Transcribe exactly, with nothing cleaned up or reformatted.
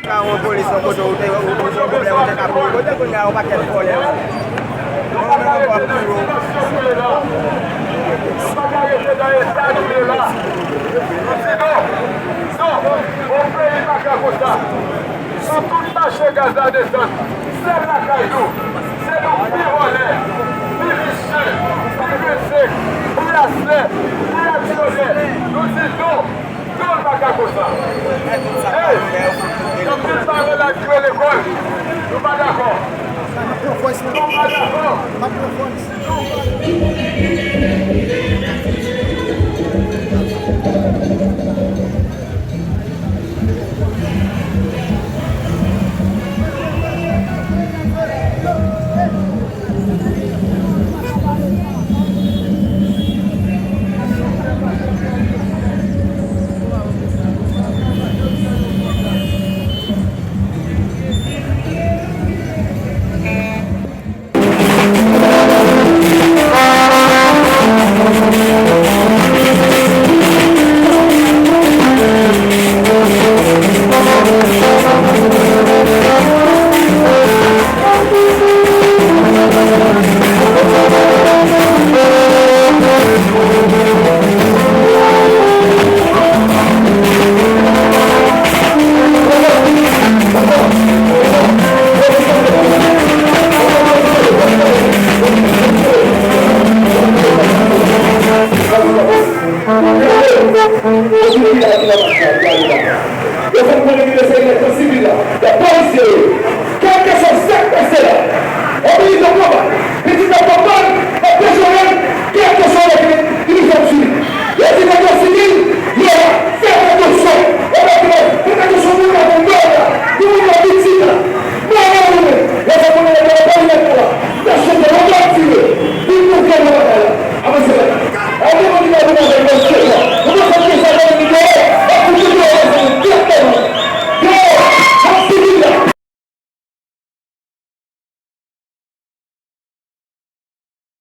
Ka yon polis yon kote ou te, ou te gen pwoblèm, ou te ka kouri kote kounye a yon pakèt vòlè. Yon bagay ap touye w. Yon bagay rete nan eta nou ye la. Nou di non. Non. Yon peyi pa ka konsa. Sou tout mache gaz la desann. Sèl lakay nou. Se nou pi vòlè, pi visye, pi mense, pi raslè, pi aksyonè. Nou di non. Non, l pa ka konsa. Hey! Anpil paran ap jwe lekòl. Nou pa dakò. Nou pa dakò. Yo fè m konnen ki se eleksyon sivil la. Y ap polisye yo. Kèlkeswa sa k pase la, anpil